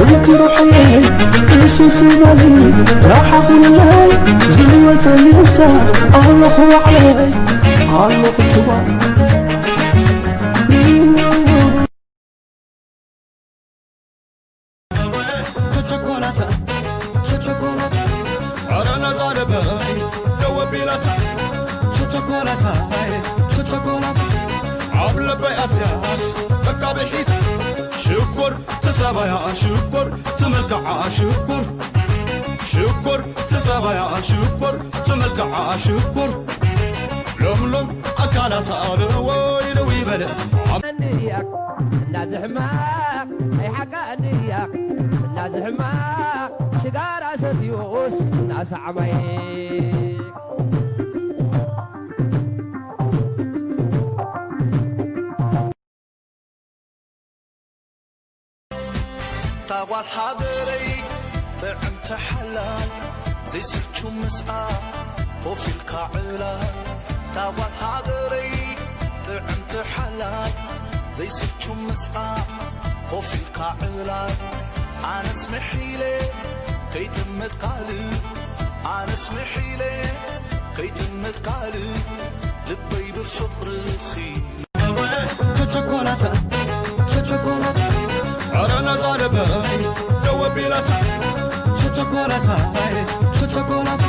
እንክርሖየይ ቅስስ በሊ ረሓኹለይ ዝወፀ ልታ ኣለኹ ዋዕለይ ኣለኹ ትዋ ቸቸኮላታ ቸቸኮላታ ኧረ ነዛ ልበይ ደወቢላታ ቸቸኮላታ ቸቸኮላታ ኣብ ልበይ ኣትያስ በቃ ብሒት ሽኮር ትጸባያ ሽኮር ትመልክዓ ሽኮር ሽኮር ትጸባያ ሽኮር ትመልክዓ ሽኮር ሎምሎም ኣካላታ ለወይ ለዊ በለ እንድያ ስላዚ ሕማቕ ናይ ሓቃ እንድያ ስላዚ ሕማቕ ሽጋራ ሰትዮስ እናሰዓማይ ታጓል ሃገረይ ጥዕምቲ ሓላይ ዘይስልቹ ምስኣ ኮፍ ኢልካ ዕላይ ታጓል ሃገረይ ጥዕምቲ ሓላይ ዘይስልቹ ምስኣ ኮፍ ኢልካ ዕላይ ኣነስ ምሒለ ከይጥምት ካልእ ኣነስ ምሒለ ከይጥምት ካልእ ልበይ ብፍቕርኺ ቸቸኮላታ ቸቸኮላታ ኧረ ነዛ ልበይ ደወቢላታ ቸቸኮላታ ቸቸኮላታ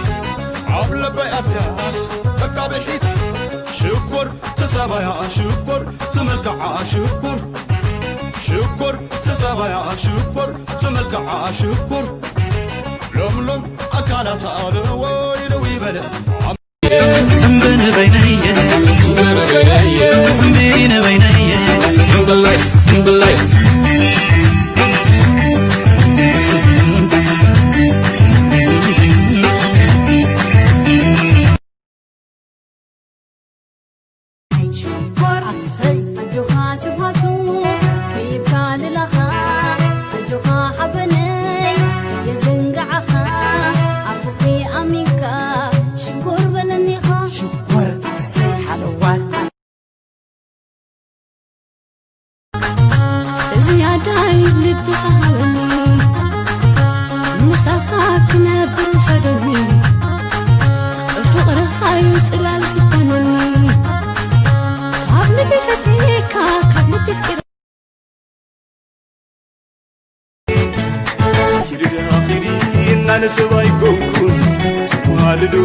ኣብ ልበይ ኣትያስ በቃ ብሒት ሽኮር ትጸባያ ሽኮር ትመልክዓ ሽኮር ሽኮር ትጸባያ ሽኮር ትመልክዓ ሽኮር ሎምሎም ኣካላታ ለወይ ለዊ በለ እምቢ ንበይነየ እምቢ ንበይነየ ሽኮር ኣጆኻ ስብሃቱ ከየታልላኻ ኣጆኻ ሓበነይ ከየዘንግዓኻ ኣፉኺ ኣሚንካ ሽኮር በለኒኻ ሽኮር ኣሰይ ሓለዋት እዚ ኣዳይ ልብኻ ሃበኒ ምሳኻ ክነብር ውሰደኒ ፍቕርኻ እዩ ጽላል ዝኾነኒ ካብ ልቢ ፈቲካ ካብ ልቢ ፍቅር ኪዲ ደኣ ኺዲ እና ንሰብ ኣይኮንኩን ስማልዶ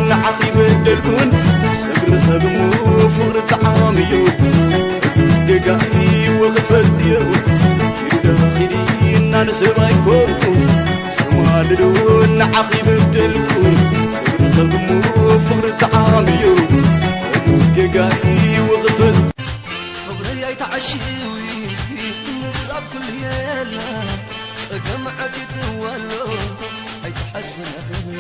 ንዓኺ በደልኩን ሰብ ንሰብ እሞ ፍቕሪ ጣዕም እዩ ርዱስ ጌጋ እዩ ወኽፈልጥ እዩ ኪዲ ደኣ ኺዲ እና ንሰብ ኣይኮንኩን ስማልዶ ንዓኺ በደልኩን ሰብ ንሰብ እሞ ፍቕሪ ጣዕም እዩ ርዱስ ጌጋ እዩ ወኽፈልጥ ፍቕረይ ኣይትዓሽዊ ንሳብ ኩሉ የላ ጸገም ዓጊትዋ ኣሎ ኣይትሓስቢ ነኽማ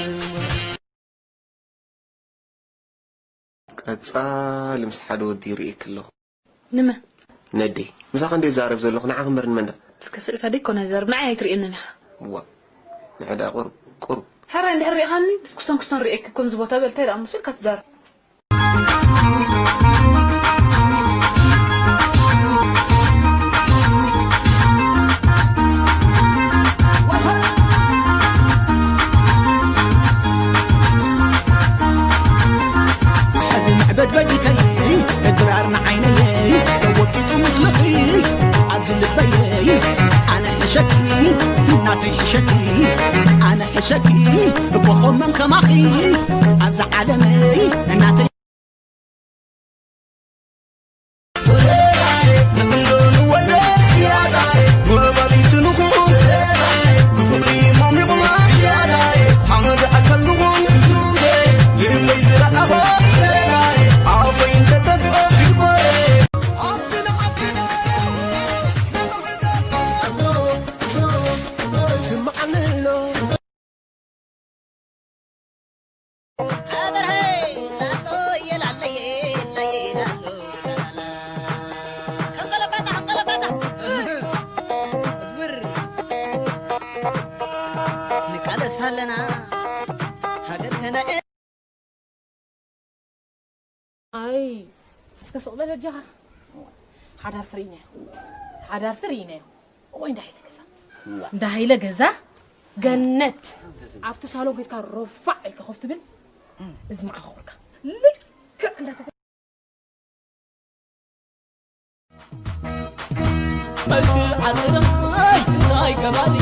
ቀጻሊ ምስ ሓደ ወዲ ይርእየኪ ኣለኹ። ንመን? ነደይ። ምሳኺ እንደ ይዛረብ ዘለኹ ንዓኺ እምበር ንመን ደኣ? እስከ ስእልካ ደይ ኮነ ይዛረብ ንዓይ ኣይትርእየንን ኢኻ። እዋ። ንዐ ደኣ ቁሩብ ቁሩብ። ሕራይ እንድሕር ርኢኻኒ ድስኩስቶን ክስቶን ርእየኪ እኮ ምስዚ ቦታ በል እንታይ ደኣ ምስ በልካ ትዛረብ? እዚ መዕበድበዲተይ ድራር ንዓይነይ ተወቂጡ ምስልኺ ኣብዚ ልበይ ኣነ ሕሸኪ ናተይ ሕሸኪ ኣነ ሕሸኪ እኮ ኾመን ከማኺ ኣብዛ ዓለመይ ናተይ ንቃለስ ኣለና ሃገር ከነ ኣይ እስከ ስቕ በል በጃኻ። ሓዳር ስርኢናዮ ሓዳር ስርኢናዮ። እዋይ እንዳ ኢለ ገዛ እንዳ ሃይለ ገዛ ገነት ኣብቲ ሳሎን ከድካ ሮፋዕ ኢልካ ኮፍ ትብል። እዚ መዓኸኹርካ ልክዕ እንዳተ መልክዕ ዓለና እንታይ ከባቢ